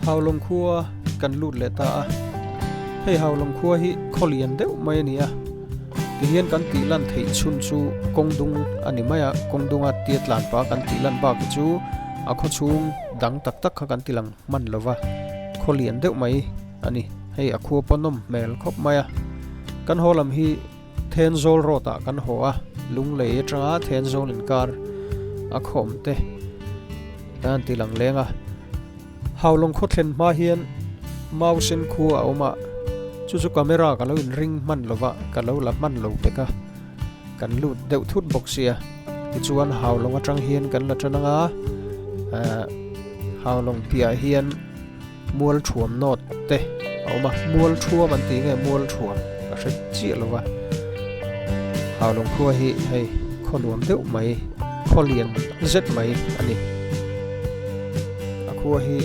Haulawng khua kan lut leh ta a, hei Haulawng khua hi khaw lian deuh mai a ni a, tihian kan tih lan theih chhun chu kawng dung a ni mai a, kawng dunga tia tlan pah kan tih lan bak hi chu a khaw chhung dang tak tak kha kan ti lang hman lo va, khaw lian deuh mai a ni, hei a khua pawh nawm hmel khawp mai a, kan haw lam hi. Thenzawl road ah kan haw a, Lunglei atanga Thenzawl inkar a khawm te kan han ti lang leng a. Haulawng khaw thlen hma hian Mausen khua a awm a, chu chu camera ka lo inring hman lo va, ka lo la hman lo pek a, kan lut deuh thut bawk sia. Tichuan Haulawng atang hian kan la tan anga, Haulawng piahah hian Mual thuam nawt te a awm a, mual thuam an tih nge mual thuam ka hre chiah lo va. Haulawng khua hi hei khaw nuam deuh mai, khaw lian zet mai a ni. A khua hi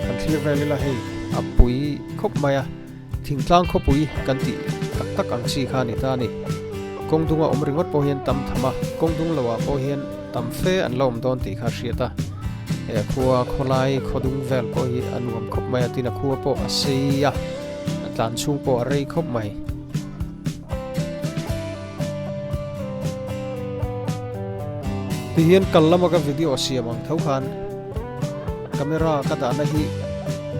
kan thlir vel ila hei a pui khawp mai a, thingtlang khawpui kan tih tak tak ang chi kha a ni ta a ni. Kawng dunga awm ringawt pawh hian tam tham a, kawng dung loah pawh hian Tam fe an la awm dawn tih kha a hriat a, he khua khawlai khaw dung vel pawh hi a nuam khawp mai a, tin a khua pawh a sei a, a tlan chhung pawh a rei khawp mai. Tihian kal lama ka video siam ang tho khan camera ka dahna hi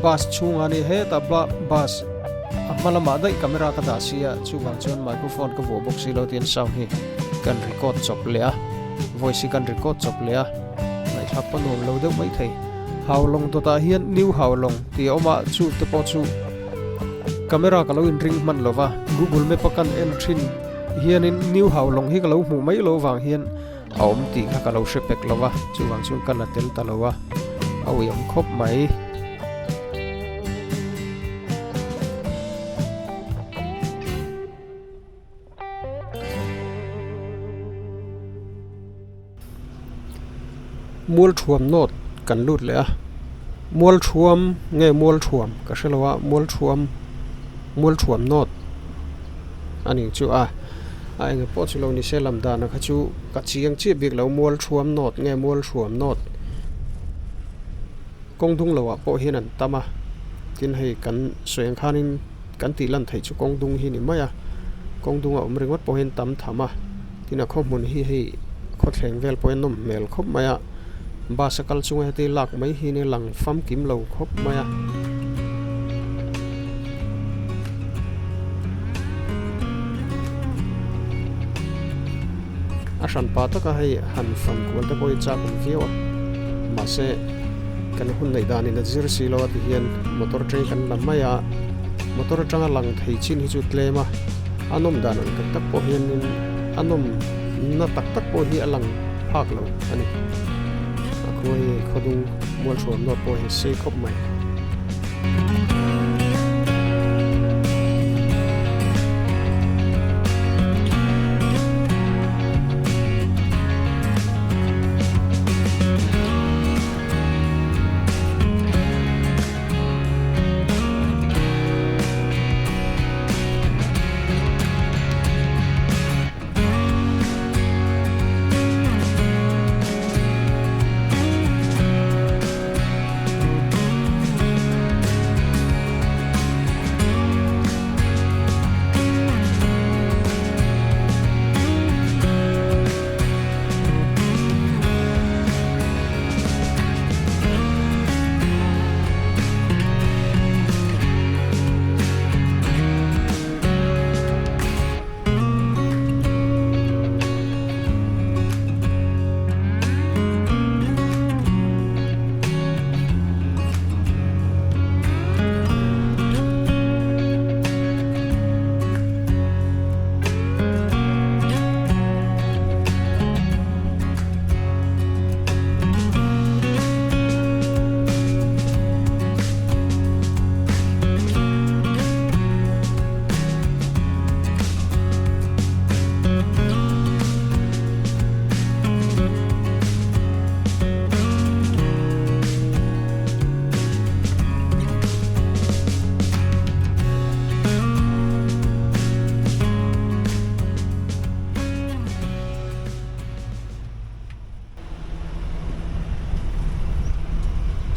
bus chhungah a ni hetah bus a hma lamah daih camera ka dah si a, chuvang chuan microphone ka vuah bawk si lo tiin sound hi kan record chawp leh a. Voice hi kan record chawp leh a, ngaihthlak pawh nuam lo deuh mai thei. Haulawng dawtah hian New Haulawng tih a awm a, chu te pawh chu camera ka lo inring hman lo va, Google Map a kan en thin hianin New Haulawng hi ka lo hmuh mai lo vang hian a awm tih kha ka lo hre pek lo va, chuvang chuan ka la tel ta lo a, a uiawm khawp mai. Mualthuam nawt kan lut leh a, Mualthuam nge Mualthuam ka hre lo a, Mualthuam Mualthuam nawt a nih chu a, a eng pawh chu lo ni se lam dan kha chu ka chiang chiah bik lo Mualthuam nawt nge Mualthuam nawt kawng dung loah pawh hian an tam a, tin hei kan sawi ang khanin. Kan tih lan theih chu kawng dung hi ni mai a, kawng dunga awm ringawt pawh hian tam tham a, tin a khawhmun hi hei khawthleng vel pawh hian nawm hmel khawp mai a, bus a kal chunga heti lak mai hi nia lang famkim lo khawp mai a. A hran pa taka hei han fan kual te pawh hi chak awm viau a, mahse kan hun neih danin a zir si lo a ti hian motor atangin kan la mai a, motor atanga lang thei chin hi chu tlem a, a nawm dan ang tak tak pawh hianin a nawm na tak tak pawh hi a lang phak lo a ni. A khua hi khawdung mualhruam nawt pawh hi sei khawp mai.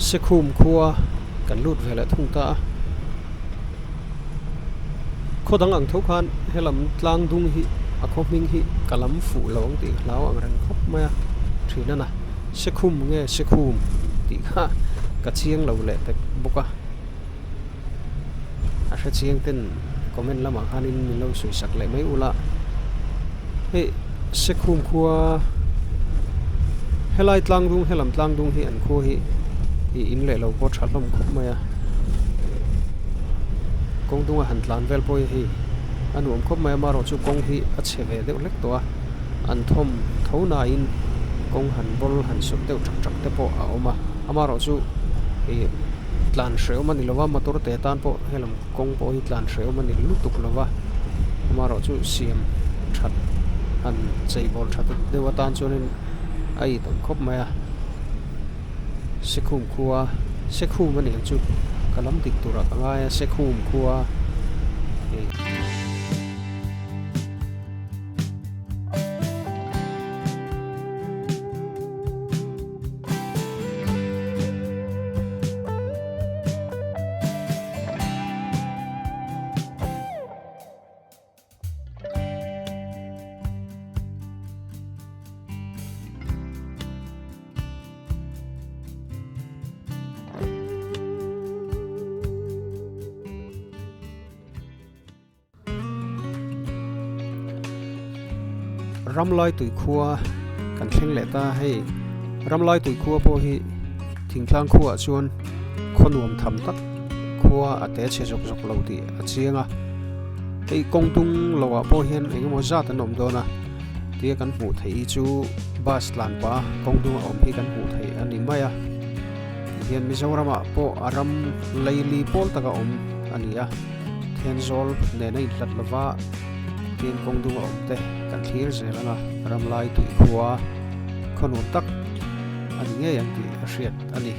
Sekhum khua kan lut ve leh thung ta a. Khaw dang ang tho khan helam tlang dung hi a khaw hming hi ka lam fuh lo ang tih hlau ang reng khawp mai a, thin a na. Sekhum nge Sekhum tih kha ka chiang lo leh pek bawk a. A hre chiang ten comment lamah khanin min lo sawi sak leh mai ula. Hei Sekhum khua helai tlang dung helam tlang dung hi an khua hi ih in leh lo pawh tha hlawm khawp mai a. Kawng dunga han tlan vel pawh hi hei a nuam khawp mai a amaherawhchu kawng hi a chhe ve deuh hlek tawh a an thawm tho nain kawng han bawl han sawt deuh tak tak te pawh a awm a amaherawhchu ih tlan hrehawm a ni lova motor te tan pawh helam kawng pawh hi tlan hrehawm a ni lutuk lova amaherawhchu siam that han cheibawl that deuh atan chuanin a itawm khawp mai a. Sekhum khua Sekhum a ni ang chu ka lam dik turah ka ngai a Sekhum khua hei. Ramlai tui khua kan thleng leh ta hei Ramlai tui khua pawh hi thingtlang khuaah chuan khaw nuam tham tak khua a te chhe zawk zawk lo tih a chiang a hei kawng tung loah pawh hian eng emaw zat an awm dawn a tia kan hmuh theih hi chu bus tlan pah kawng dunga awm hi kan hmuh theih a ni mai a tihian Mizoramah pawh a ram leili pawl taka awm a ni a Thenzawl nena inhlat lova tin kawng dunga awm te kan thlir zel anga ramlai tui khua khaw nuam tak a ni ngei ang tih a hriat a ni.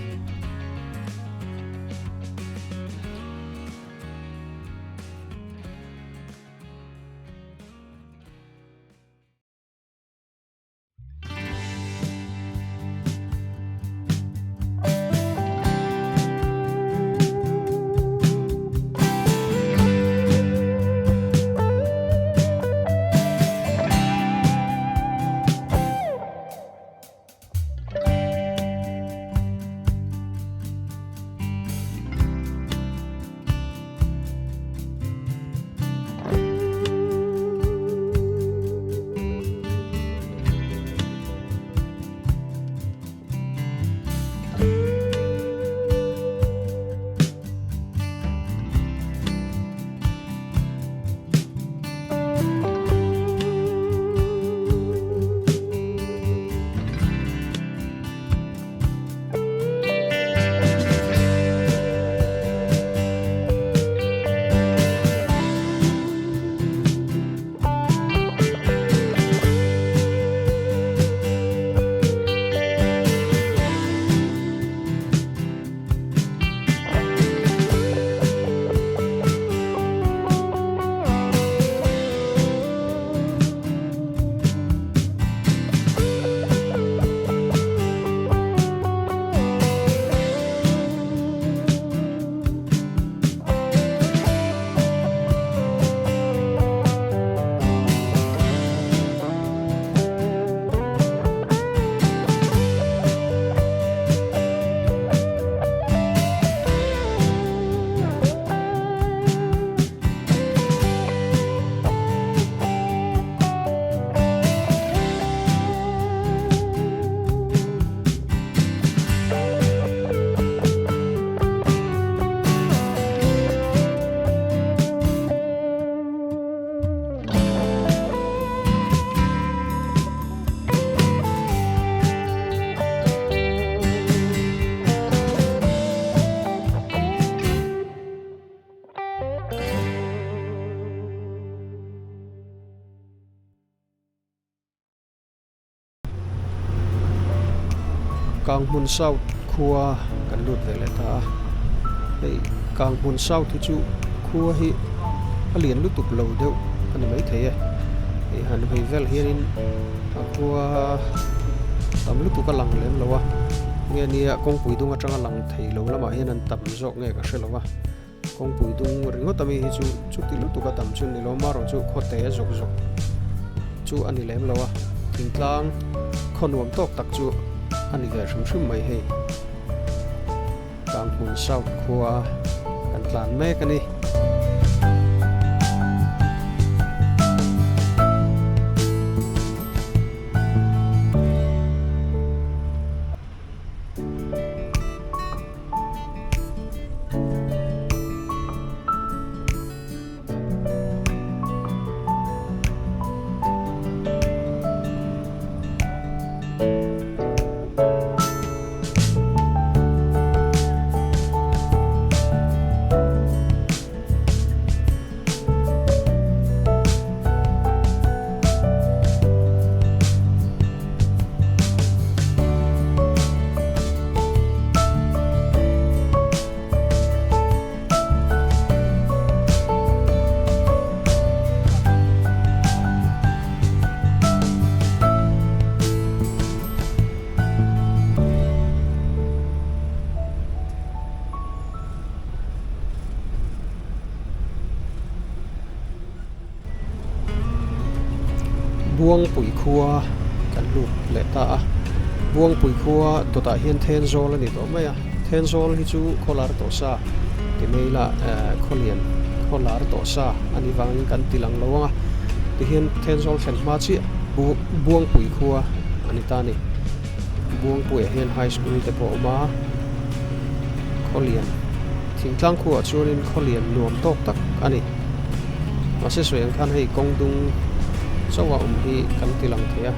Kanghmun South khua kan lut ve leh ta a, hei Kanghmun South hi chu khua hi a lian lutuk lo deuh a ni maithei e, hei han hawi vel hianin a khua tam lutuk a lang lem lo a. Nge nia kawngpui dung atanga lang thei lo lamah hian an tam zawk nge ka hre lo a. Kawngpui dung ringawt ami hi chu chuti lutuk a tam chu ni lo marawh chu khawte zawk zawk chu a ni lem lo a. Thingtlang khaw nuam tawk tak chu a ni ve hrim hrim mai hei. Kanghmun South khua kan tlan mek a ni. Buangpui khua kan lut leh ta a, Buangpui khua dawtah hian Thenzawl a ni tawh mai a, Thenzawl hi chu khawlar tawh sa ti mai ila khawlian khawlar tawh sa a nih vangin kan ti lang lo ang a, tihian Thenzawl thlen hma chiah Buangpui khua a ni ta a ni. Buangpuiah hian high school te pawh a awm a, khawlian thingtlang khuaah chuanin khawlian nuam tawk tak a ni. Mahse sawi ang khan hei kawng dung chauha awm hi kan ti lang thei a,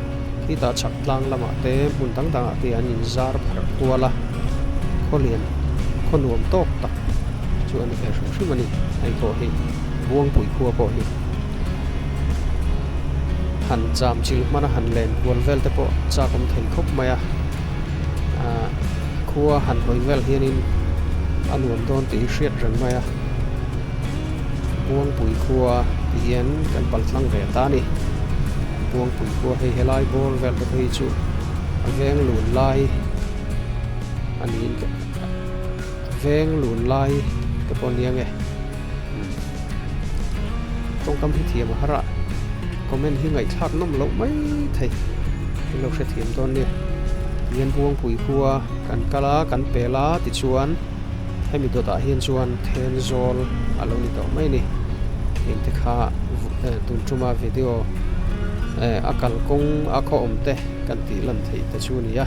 khitah chhak tlang lamah te hmun dang dangah te an inzar pharh kual a, khawlian khaw nuam tawk tak chu a ni ve hrim hrim a ni hei pawh hi Buangpui khua pawh hi. Han cham chil hmana han len kual vel te pawh chak awm thei khawp mai a, ah khua han hawi vel hianin a nuam dawn tih hi hriat reng mai a, Buangpui khua tih hian kan pal tlang ve ta a ni. Buangpui khua hei helai bawr vel te phei chu a veng lun lai a niin a veng lun lai te pawh a nia nge. Tawngkam hi thiam a har a, comment hi ngaihthlak nawm loh mai thei in lo hrethiam dawn nia. Tihian Buangpui khua kan kal a, kan pel a tichuan hemi dawtah hian chuan Thenzawl a lo ni tawh mai a ni. Heng te kha tun tuma video a kalkawng a khaw awm te kan tih lan theih te chu a ni a.